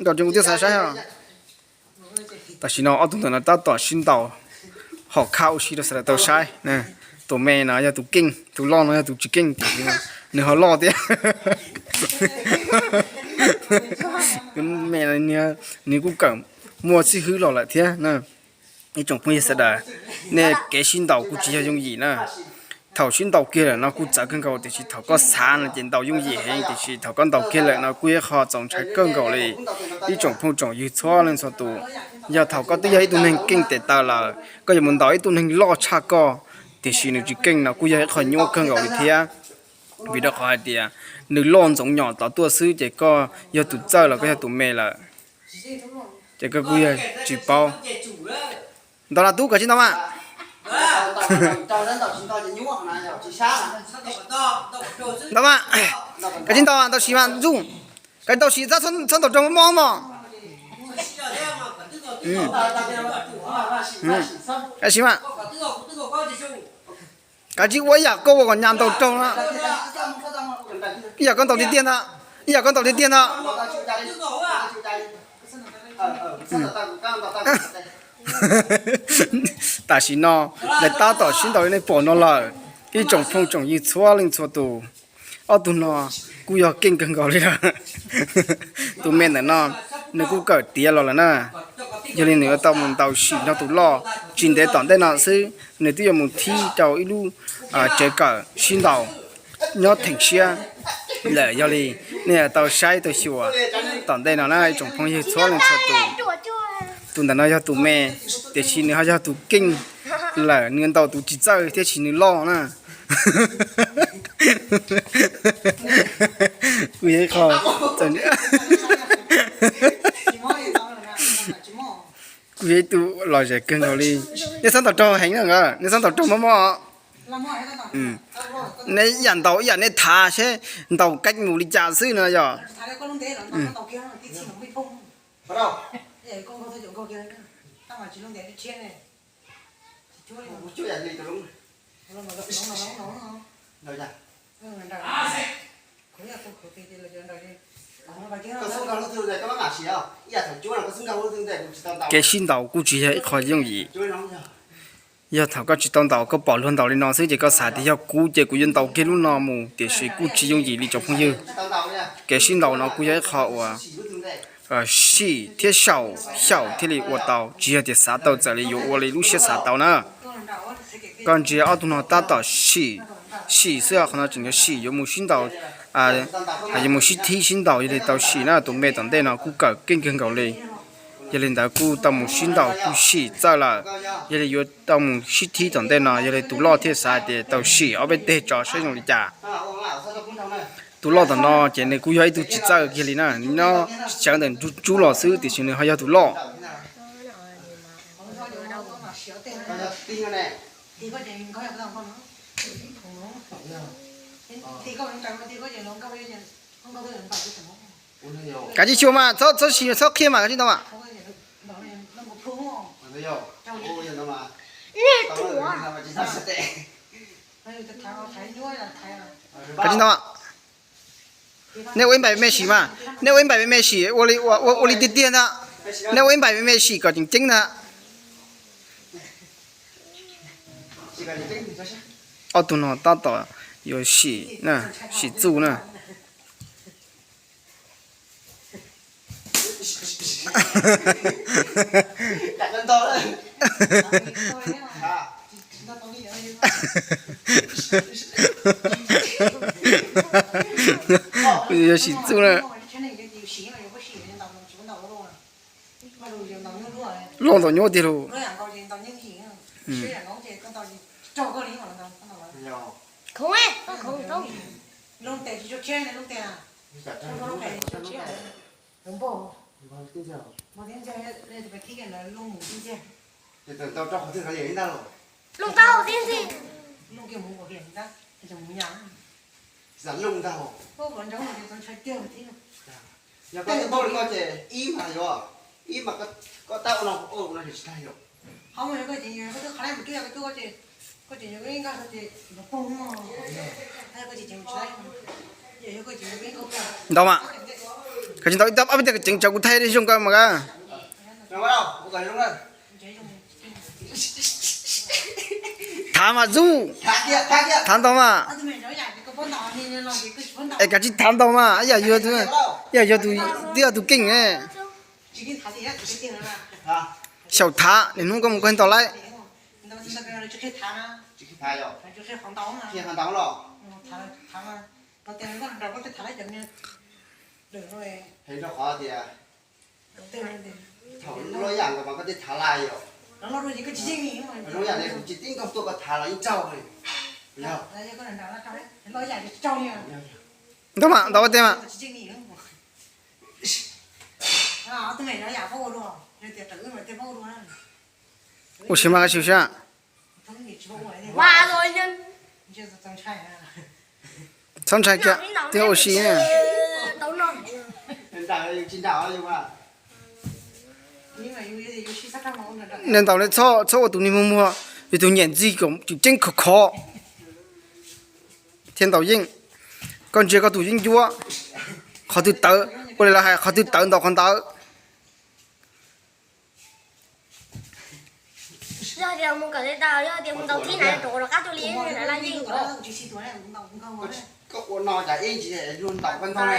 Nkaus ces kuv thiaj xav saib os. Tam sim no ob tug ntawm no tab tom sib ntaus hom khab ua si rau sawv daws tau saib. Tus me no yog tus keej, tus loj no yog tus tsis keej, tam sim no nws ho loj thiab. Tus me no nws kuj kawm muaj xib hwb los lawm thiab na. Ib tsoom phooj ywg sawv daws, nej kev sib ntaus kuj tsis yog yooj yim na. Thaum sib ntaus kiag lawm no kuj txawv kawg nkaus, tiam sis thaum koj xav no ces ntaus yooj yim heev, tiam sis thaum koj ntaus kiag lawm no kuj yog qhov txaus ntshai kawg nkaus li. Ib tsoom phooj tsoom ywg txhua leej txhua tus, yog thaum koj twb yog ib tug neeg keej tes taw lawm, koj yuav mus ntaus ib tug neeg loj tshaj koj, tiam sis nws tsis keej no kuj yog ib qho nyuaj kawg nkaus li thiab. Vim rau qhov hais tias nws loj ntxoov nyom tod tuaj xwb ces koj yog tus txawj los koj yog tus me lawm, ces koj kuj yog tsis paub. Ntaus na tub, koj tsis ntaus mas. Ntaus mas. Koj tsis ntaus, ntaus sim mas ntxuj. Koj tsis ntaus sim, txhob ntaus raug mob mog. Sim mas. Koj tsis ua ib yam koj ua kom nyas ntaus raug na. Ib yam koj ntaus tiag tiag ntag, ib yam koj ntaus tiag tiag ntag. Tam sim no lawv tab tom sib ntaus li nej pom no lawm, ib tsoom phooj tsoom ywg txhua leej txhua tus. Ob tug no kuj yog keej kawg nkaus li lawm. Tus me ntawm no nws kuj kawm tiav los lawm na, yog li nws yuav tau mus ntaus sim nrog tus loj. Tsis ntev tom ntej no xwb nws twb yuav mus thib rau ib lub tsev kawm sib ntaus nyob theem siab lawm. Yog li nej yuav tau saib tau xyuas tom ntej no na ib tsoom phooj ywg txhua leej txhua tus. Tus ntawm no yog tus me, tiam sis nws ho yog tus keej lawm, nws ntaus tus tsis txawj thiab sis nws loj na. Kuj yog ib qho, kuj yog ib tug lom zem kawg nkaus li. Nej txhob ntaus raug heev na, nej txhob ntaus raug mob mob. Nej ib yam ntaus ib yam nej thav seb ntaus keeb mus li cas xwb no yog. Kev sib ntaus kuj tsis yog ib qho yooj yim. Yog thaum koj tsis tau ntaus koj pom luag ntaus li no xwb ces koj xav tias yog kuv ces kuv yuav ntaus kiag lub no mus, tiam sis kuj tsis yooj yim li tsoom phooj ywg. Kev sib ntaus no kuj yog ib qho uas sim thiab xyaum, xyaum thiaj li ua tau, tsis yog tias xav tau txawm li yuav ua li lub siab xav tau na. Koj ntsia ob tug no tab tom sim, sim xwb, qhov no tseem yuav sim, yuav mus sib ntaus, yuav mus sib thib sib ntaus, yog li tau sim na. Tus me tom ntej no kuj kawm keej kawg nkaus li, yog li ntawd kuj tau mus sib ntaus kuj sim txawj lawm. Yog li yuav tau mus sib thib tom ntej no, yog li tus loj thiaj xav tias tau sim ob peb teg tso saib zoo li cas. Tus loj tom no ces nws kuj yog ib tug tsis txawj kiag li na, nws nyob sawv ntawm ntsub los xwb tiam sis nws ho yog tus loj. Kav tsij xyuas mas, txhob sim, txhob qhia mas, kav tsij ntau mas. Kav tsij ntau. Nej ua ib npaim me sim mas, nej ua ib npaim me sim ua li tiag tiag ntag. Nej ua ib npaim me sim kom ceev ceev ntag. Ob tug no tab tom yuav sim, sim txuj na. Yuav sim txuj na. Loj ntaus nyuaj tiag lauj. Ntau mas. Koj tsis tau ib tug ob peb tug ceev tsam kuv thaij zoo koj mas ka. Thav mas zuj. Thav ntau mas. Es koj tsis thav ntau mas, ib yam yog tus, ib yam yog tus keej ne. Xyaum thav, niaj hnub koj mus koj ntau lawm. Thaum loj yam nkaus mas koj twb thav laj yom. Loj yam li kuv tsis teb koj tuaj koj thav los yeej tsaug li. Ntau mas, ntau ua tej mas. Ua si mas, ua si. Txhob ntshai kiag, twb ua si. Nws ntaus ne, txhob, txhob ua tus niag muag muag, yog tus nyiam ntxig kom tseem ceeb khov khov. Thiab ntaus yeej, koj ntsia koj tus yeeb ncuab, qhov twg tawv, ua li lawv hais qhov twg tawv ntaus qhov ntawd. Yog tias mus kawm tau, yog tias mus ntaus thib na rau rov qab tuaj li na la yeej. Koj ua no cas ib tsis luag ntaus koj ntau ne.